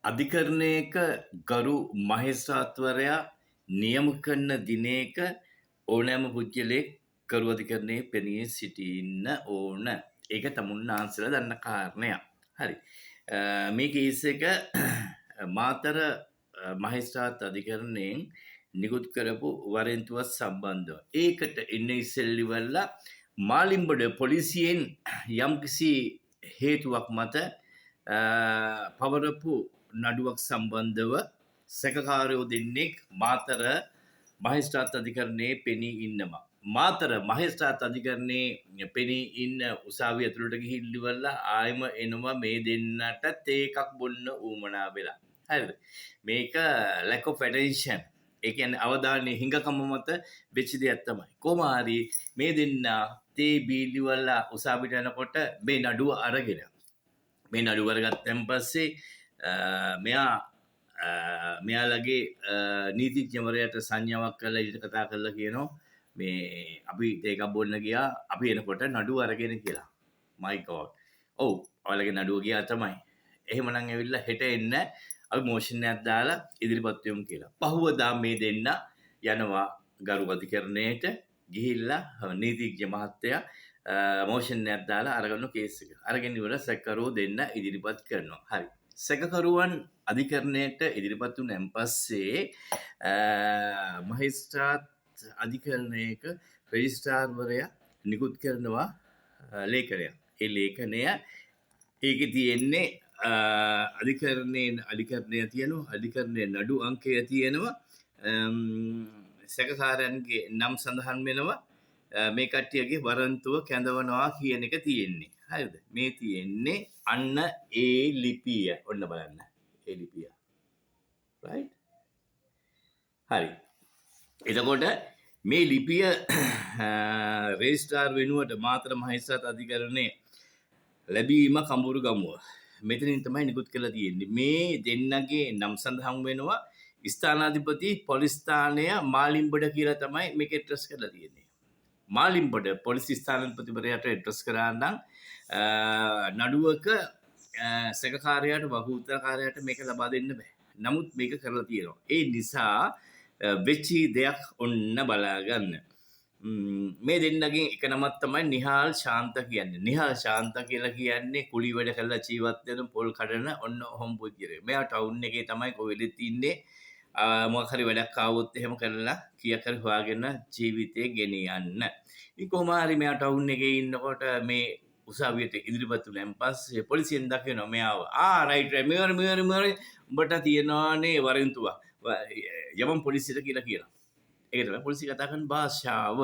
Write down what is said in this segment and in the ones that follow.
අධිකරණයක ගරු මහේස්ත්‍රාත්වරයා නියම කරන දිනයක ඕනෑම පුද්ගලයෙක් ගරු අධිකරණයේ පෙනී සිටින්න ඕන. ඒක තමුන්නාන්සලා දන්න කාරණයක්. හරි. මේ කේස් එක මාතර මහේස්ත්‍රාත් අධිකරණයෙන් නිකුත් කරපු වරෙන්තුවත් සම්බන්ධව. ඒකට එන්න ඉස්සෙල්ලිවල්ලා මාලිම්බඩ පොලිසියෙන් යම්කිසි හේතුවක් මත පවරපු නඩුවක් සම්බන්ධව සැකකාරයෝ දෙන්නෙක් මාතර මහේස්ත්‍රාත් අධිකරණයේ පෙනී ඉන්නවා. මාතර මහේස්ත්‍රාත් අධිකරණයේ පෙනී ඉන්න උසාවිය ඇතුළට ගිහිල්ලිවලා ආයෙම එනවා මේ දෙන්නට තේ එකක් බොන්න උවමනා වෙලා. හරිද? මේක lack of attention. ඒ කියන්නේ අවධානයේ හිඟකම මත වෙච්ච දෙයක් තමයි. කොහොම හරි මේ දෙන්නා තේ බීලිවලා උසාවියට යනකොට මේ නඩුව අරගෙන, මේ නඩුව අරගත්තන් පස්සේ මෙයා මෙයාලගේ නීතිඥවරයාට සංඥාවක් කරලා ඊට කතා කරලා කියනවා මේ අපි තේ එකක් බොන්න ගියා, අපි එනකොට නඩුව අරගෙන කියලා. My God. ඔව්, ඔයාලගේ නඩුව ගියා තමයි. එහෙමනම් ඇවිල්ලා හෙට එන්න අපි මෝෂන් එකක් දාලා ඉදිරිපත් වෙමු කියලා. පහුවදා මේ දෙන්න යනවා ගරු අධිකරණයට. ගිහිල්ලා නීතිඥ මහත්තයා මෝෂන් එකක් දාලා අරගන්න කේස් එක. අරගෙන ඉවරලා සැකකරුවෝ දෙන්න ඉදිරිපත් කරනවා. හරි. සැකකරුවන් අධිකරණයට ඉදිරිපත් වුණාන් පස්සේ මහේස්ත්‍රාත් අධිකරණයක රෙජිස්ට්‍රාර්වරයා නිකුත් කරනවා ලේඛනයක්. ඒ ලේඛනය ඒකේ තියෙන්නේ අධිකරණය තියෙනවා, අධිකරණයේ නඩු අංකය තියෙනවා, සැකකාරයන්ගේ නම් සඳහන් වෙනවා, මේ කට්ටියගේ වරන්තුව කැඳවනවා කියන එක තියෙන්නේ. හරිද? මේ තියෙන්නේ අන්න ඒ ලිපිය. ඔන්න බලන්න. ඒ ලිපිය. Right? හරි. එතකොට මේ ලිපිය රෙජිස්ට්‍රාර් වෙනුවට මාතර මහේස්ත්‍රාත් අධිකරණයේ ලැබීම කඹුරු ගමුව. මෙතනින් තමයි නිකුත් කරලා තියෙන්නේ. මේ දෙන්නගේ නම් සඳහන් වෙනවා. ස්ථානාධිපති පොලිස් ස්ථානය මාලිම්බඩ කියලා තමයි මේක ඇඩ්‍රස් කරලා තියෙන්නේ. මාලිම්බඩ පොලිස් ස්ථානාධිපතිවරයාට ඇඩ්‍රස් කරා නම් නඩුවක සැකකාරයාට වගඋත්තරකාරයාට මේක ලබා දෙන්න බෑ. නමුත් මේක කරලා තියෙනවා. ඒ නිසා වෙච්ච දෙයක් ඔන්න බලා ගන්න. මේ දෙන්නගෙන් එක නමක් තමයි නිහාල් ශාන්ත කියන්නේ. නිහාල් ශාන්ත කියලා කියන්නේ කුලි වැඩ කරලා ජීවත් වෙන පොල් කඩන ඔන්න ඔහොම පුද්ගලයෙක්. මෙයා ටවුන් එකේ තමයි කොහෙලෙත් ඉන්නේ. මොකක් හරි වැඩක් ආවොත් එහෙම කරලා කීයක් හරි හොයාගෙන ජීවිතේ ගෙනියන්න. ඉතින් කොහොම හරි මෙයා ටවුන් එකේ ඉන්නකොට මේ උසාවියට ඉදිරිපත් වුණාන් පස්සේ පොලිසියෙන් දකිනවා මෙයාව. ආ රයිට් රයිට්, මෙවර මෙවර මෙවර උඹට තියෙනවානේ වරෙන්තුවක්. යමන් පොලිසියට කියලා කියනවා. ඒක තමයි පොලිසිය කතා කරන භාෂාව.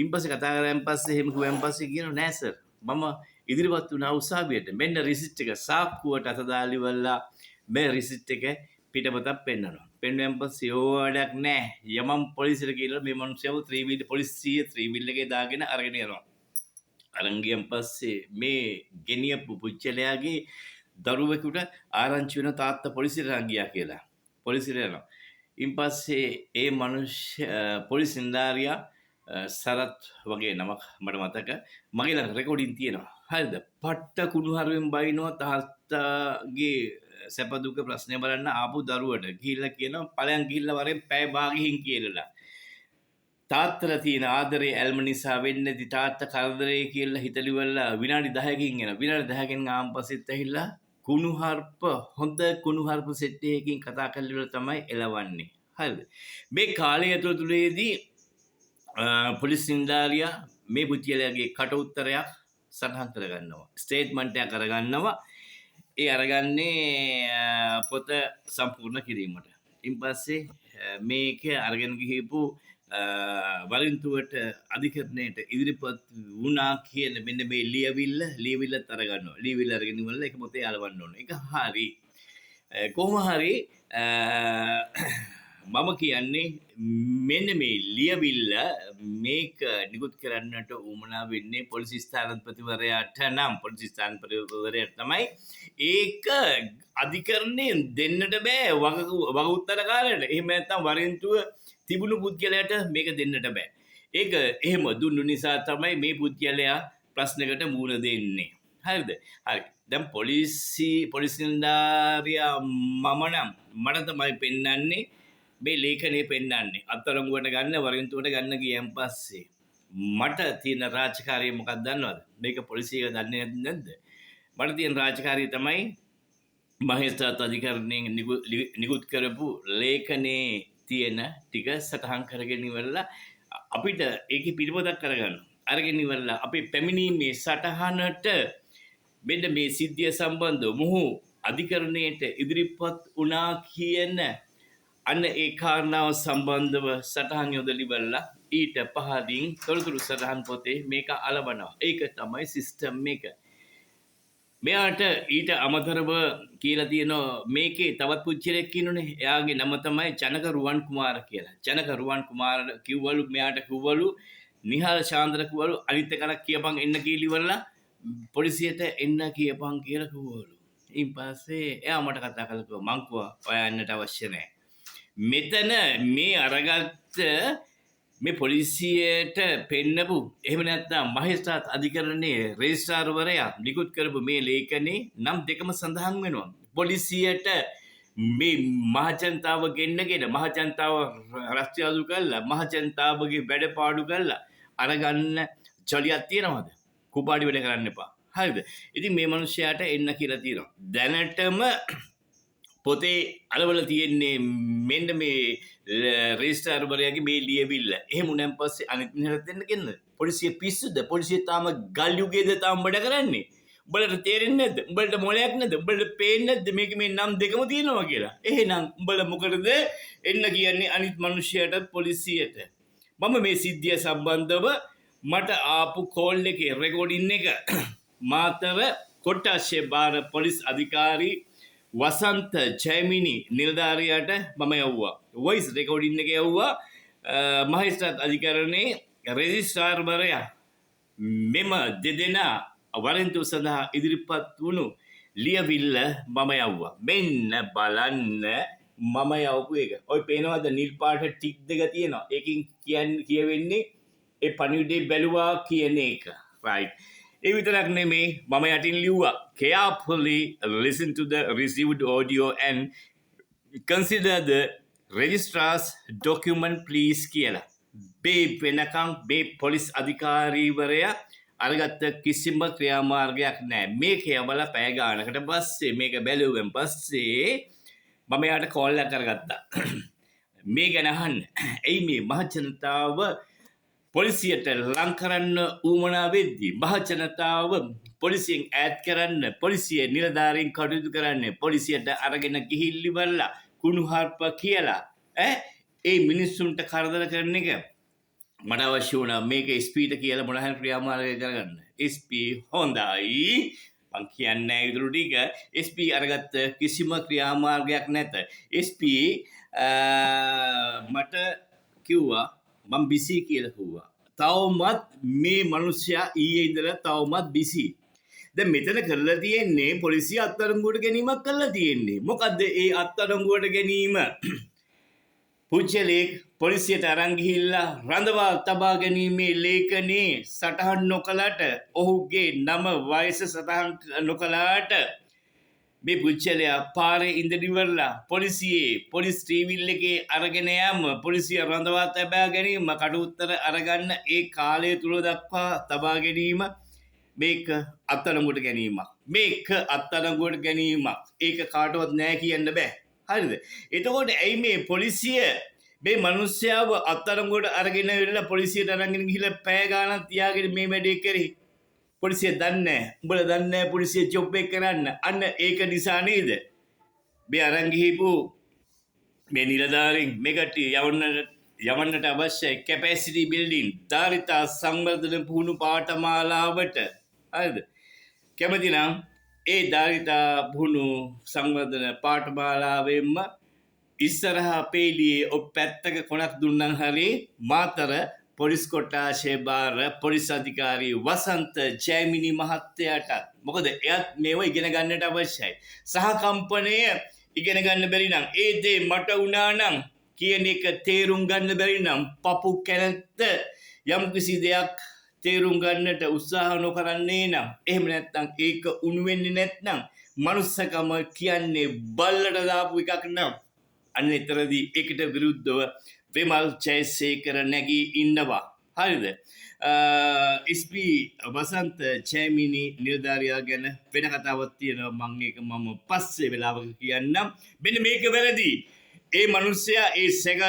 ඉන්පස්සේ කතා කරාන් පස්සේ එහෙම කිව්වන් පස්සේ කියනවා නෑ සර්, මම ඉදිරිපත් වුණා උසාවියට. මෙන්න රිසිට් එක සාක්කුවට අත දාලි වල්ලා මේ රිසිට් එක පිටපතක් පෙන්නනවා. පෙන්නුවෙන් පස්සේ ඕ වැඩක් නෑ, යමන් පොලිසියට කියලා මේ මනුස්සයව ත්‍රිවිල් පොලිසිය ත්‍රිවිල් එකේ දාගෙන අරගෙන යනවා. අරන් ගියන් පස්සේ මේ ගෙනියපු පුච්චලයාගේ දරුවෙකුට ආරංචි වෙන තාත්තා පොලිසියට අරන් ගියා කියලා. පොලිසියට යනවා. ඉන් පස්සේ ඒ මනුෂ්‍ය පොලිස් නිලධාරියා සරත් වගේ නමක් මට මතක, මගේ ළඟ රෙකෝඩින් තියෙනවා. හරිද? පට්ට කුණුහරුවෙන් බයිනවා තාත්තාගේ සැප දුක ප්‍රශ්නය බලන්න ආපු දරුවට. ගිහිල්ලා කියනවා ඵලයන් ගිහිල්ලා වරෙන් පැය භාගෙකින් කියලා. තාත්තලා තියෙන ආදරේ ඇල්ම නිසා වෙන්නේ නැති තාත්තා කරදරේ කියලා හිතලිවලා විනාඩි 10කින් එනවා. විනාඩි 10කින් ආන් පස්සෙත් ඇහිලා කුණුහරුප, හොඳ කුණුහරුප සෙට් එකකින් කතා කරලා ඉවර තමයි එලවන්නේ. හරිද? මේ කාලය ඇතුළතදී පොලිස් නිලධාරියා මේ පුද්ගලයාගේ කට උත්තරයක් සටහන් කරගන්නවා. ස්ටේට්මන්ට් එකක් අරගන්නවා. ඒ අරගන්නේ පොත සම්පූර්ණ කිරීමට. ඉන් පස්සේ මේක අරගෙන ගිහිපු වරින්තුවට අධිකරණයට ඉදිරිපත් වුණා කියන මෙන්න මේ ලියවිල්ලත් අරගන්නවා. ලියවිල්ල අරගෙන ඉවරලා ඒක පොතේ අලවන්න ඕනේ. ඒක හරි. කොහොම හරි මම කියන්නේ මෙන්න මේ ලියවිල්ල මේක නිකුත් කරන්නට උවමනා වෙන්නේ පොලිස් ස්ථානාධිපතිවරයාට නම්, පොලිස් ස්ථානාධිපතිවරයාට තමයි ඒක අධිකරණයෙන් දෙන්නට බෑ වග උත්තරකාරයාට. එහෙම නැත්නම් වරින්තුව තිබුණු පුද්ගලයාට මේක දෙන්නට බෑ. ඒක එහෙම දුන්නු නිසා තමයි මේ පුද්ගලයා ප්‍රශ්නකට මුහුණ දෙන්නේ. හරිද? හරි. දැන් පොලිස් නිලධාරියා මම නම් මට තමයි පෙන්වන්නේ මේ ලේඛනය පෙන්වන්නේ. අත්අඩංගුවට ගන්න වරින්තුවට ගන්න ගියන් පස්සේ මට තියෙන රාජකාරිය මොකක්ද දන්නවද? මේක පොලිසිය දන්නේ නැද්ද? මට තියෙන රාජකාරිය තමයි මහේස්ත්‍රාත් අධිකරණයෙන් නිකුත් කරපු ලේඛනයේ තියෙන ටික සටහන් කරගෙන ඉවරලා අපිට ඒකේ පිළිපොතක් කරගන්න. අරගෙන ඉවරලා අපේ පැමිණීමේ සටහනට මෙන්න මේ සිද්ධිය සම්බන්ධව මොහු අධිකරණයට ඉදිරිපත් වුණා කියන අන්න ඒ කාරණාව සම්බන්ධව සටහන් යොදලා ඉවරලා ඊට පහලින් තොරතුරු සටහන් පොතේ මේක අලවනවා. ඒක තමයි සිස්ටම් එක. මෙයාට ඊට අමතරව කියලා තියෙනවා මේකේ තවත් පුච්චලෙක් ඉන්නෝනේ. එයාගේ නම තමයි ජනක රුවන් කුමාර කියලා. ජනක රුවන් කුමාර කිව්වලු මෙයාට කිව්වලු නිහාල් චාන්ද්‍ර කිව්වලු අනිත් එකට කියපන් එන්න කියලා ඉවරලා පොලිසියට එන්න කියපන් කියලා කිව්වලු. ඊන් පස්සේ එයා මට කතා කරලා කිව්වා මං කිව්වා ඔයා එන්නට අවශ්‍ය නැහැ. මෙතන මේ අරගත්ත මේ පොලිසියට පෙන්නපු එහෙම නැත්නම් මහේස්ත්‍රාත් අධිකරණයේ රෙජිස්ට්‍රාර්වරයා නිකුත් කරපු මේ ලේඛනයේ නම් දෙකම සඳහන් වෙනවා. පොලිසියට මේ මහජනතාව ගෙන්නගෙන මහජනතාව රස්තියාදු කරලා මහජනතාවගේ වැඩ පාඩු කරලා අරගන්න ජොලියක් තියනවද? කුපාඩි වැඩ කරන්න එපා. හරිද? ඉතින් මේ මිනිස්යාට එන්න කියලා තියෙනවා. දැනටම පොතේ අලවල තියෙන්නේ මෙන්න මේ රෙජිස්ට්‍රාර්වරයාගේ මේ ලියවිල්ල. එහෙම වුණාන් පස්සේ අනිත් මිනිහට දෙන්න කියන්න. පොලිසිය පිස්සුද? පොලිසිය තාම ගල් යුගයේද තාම වැඩ කරන්නේ? උඹලට තේරෙන්නේ නැද්ද? උඹලට මොලයක් නැද්ද? උඹලට පේන්නේ නැද්ද මේක මේ නම් දෙකම තියෙනවා කියලා? එහෙනම් උඹලා මොකටද එන්න කියන්නේ අනිත් මිනිහයාටත් පොලිසියට? මම මේ සිද්ධිය සම්බන්ධව මට ආපු කෝල් එකේ රෙකෝඩින් එක මාතර කොට්ටාශය භාර පොලිස් අධිකාරී වසන්ත ජයමිනි නිලධාරියාට මම යව්වා. වොයිස් රෙකෝඩින් එක යව්වා. මහේස්ත්‍රාත් අධිකරණයේ රෙජිස්ට්‍රාර්වරයා මෙම දෙදෙනා වරෙන්තු සඳහා ඉදිරිපත් වුණු ලියවිල්ල මම යව්වා. මෙන්න බලන්න මම යවපු එක. ඔය පේනවද නිල් පාට ටික් දෙක තියෙනවා. ඒකෙන් කියවෙන්නේ ඒ පණිවිඩේ බැලුවා කියන එක. රයිට්. ඒ විතරක් නෙමේ මම යටින් ලිව්වා carefully listen to the received audio and consider the registrar's document please කියලා. මේ වෙනකන් මේ පොලිස් අධිකාරීවරයා අරගත්ත කිසිම ක්‍රියාමාර්ගයක් නෑ. මේක යවලා පැය ගානකට පස්සේ මේක බැලුවෙන් පස්සේ මම එයාට කෝල් එකක් කරගත්තා. මේ ගැන අහන්න. ඇයි මේ මහජනතාව පොලිසියට ලං කරන්න ඌමනා වෙද්දී මහජනතාව පොලිසියෙන් ඈත් කරන්න පොලිසිය නිලධාරීන් කටයුතු කරන්නේ පොලිසියට අරගෙන ගිහිල්ලිවරලා කුණුහරුප කියලා ඒ මිනිස්සුන්ට කරදර කරන එක මට අවශ්‍ය වුණා මේක SP ට කියලා මොන හරි ක්‍රියාමාර්ගය කරගන්න. SP හොඳයි මං කියන්නේ නෑ ඉතුරු ටික. SP අරගත්ත කිසිම ක්‍රියාමාර්ගයක් නැත. SP මට කිව්වා මං බිසි කියලා කිව්වා. තවමත් මේ මිනිස්සයා ඊයේ ඉඳලා තවමත් බිසි. දැන් මෙතන කරලා තියෙන්නේ පොලිසිය අත්අඩංගුවට ගැනීමක් කරලා තියෙන්නේ. මොකද්ද ඒ අත්අඩංගුවට ගැනීම? පුජ්‍යලේඛ පොලිසියට අරන් ගිහිල්ලා රඳවා තබා ගැනීමේ ලේඛනයේ සටහන් නොකලට ඔහුගේ නම වයස සටහන් නොකලාට මේ පුජ්‍යලයා පාරේ ඉඳලා ඉවරලා පොලිසියේ පොලිස් ට්‍රීවිල් එකේ අරගෙන යාම පොලිසිය රඳවා තබා ගැනීම කටඋත්තර අරගන්න ඒ කාලය තුල දක්වා තබා ගැනීම මේක අත්අඩංගුවට ගැනීමක්. මේක අත්අඩංගුවට ගැනීමක්. ඒක කාටවත් නෑ කියන්න බෑ. හරිද? එතකොට ඇයි මේ පොලිසිය මේ මිනිස්යාව අත්අඩංගුවට අරගෙන ඉවරලා පොලිසියට අරගෙන ගිහිල්ලා පැය ගාණක් තියාගෙන මේ වැඩේ කරේ? පොලිසිය දන්නේ නෑ. උඹලා දන්නේ නෑ පොලිසිය ජොබ් එක කරන්න. අන්න ඒක නිසා නේද මේ අරන් ගිහිපු මේ නිලධාරීන් මේ කට්ටිය යවන්නට අවශ්‍ය කැපැසිටි බිල්ඩින් ධාරිතා සංවර්ධන පුහුණු පාඨමාලාවට. හරිද? කැමති නම් ඒ ධාරිතා පුහුණු සංවර්ධන පාඨමාලාවෙන්ම ඉස්සරහා පේලියේ ඔය පැත්තක කොනක් දුන්නම් හරි මාතර පොලිස් කොට්ටාශය භාර පොලිස් අධිකාරී වසන්ත ජයමිනි මහත්තයාටත්. මොකද එයත් මේව ඉගෙන ගන්නට අවශ්‍යයි. සහකම්පනය ඉගෙන ගන්න බැරි නම් ඒ දේ මට වුණා නම් කියන එක තේරුම් ගන්න බැරි නම් පපු කැනැත්ත යම් කිසි දෙයක් තේරුම් ගන්නට උත්සාහ නොකරන්නේ නම්, එහෙම නැත්නම් ඒක උණු වෙන්නේ නැත්නම්, මනුස්සකම කියන්නේ බල්ලට දාපු එකක් නම්, අන්න එතරදී ඒකට විරුද්ධව විමල් ජයසේකර නැගී ඉන්නවා. හරිද? SP වසන්ත ජයමිනි නිලධාරියා ගැන වෙන කතාවක් තියෙනවා. මං ඒක මම පස්සේ වෙලාවක කියන්නම්. මෙන්න මේක වැරදි. ඒ මිනිස්සයා ඒ සැක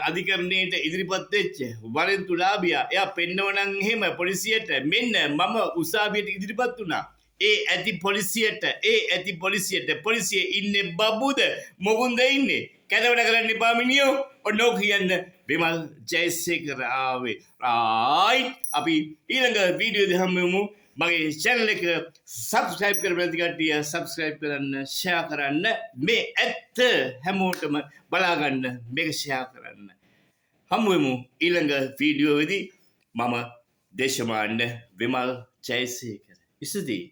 අධිකරණයට ඉදිරිපත් වෙච්ච වරෙන්තු ලාභියා එයා පෙන්නවනම් එහෙම පොලිසියට මෙන්න මම උසාවියට ඉදිරිපත් වුණා. ඒ ඇති පොලිසියට, ඒ ඇති පොලිසියට, පොලිසිය ඉන්නේ බබුද මොකුන්ද ඉන්නේ? කැදවඩ කරන්න එපා මිනියෝ. ඔන්න ඕක කියන්න විමල් ජයසේකර ආවේ. රයිට්, අපි ඊළඟ වීඩියෝ එකේ හම්බෙමු. මගේ චැනල් එක සබ්ස්ක්‍රයිබ් කරපු නැති කට්ටිය සබ්ස්ක්‍රයිබ් කරන්න, ෂෙයා කරන්න, මේ ඇත්ත හැමෝටම බලා ගන්න මේක ෂෙයා කරන්න. හමු වෙමු ඊළඟ වීඩියෝ වෙදී. මම දේශමාන්‍ය විමල් ජයසේකර. ස්තුතියි.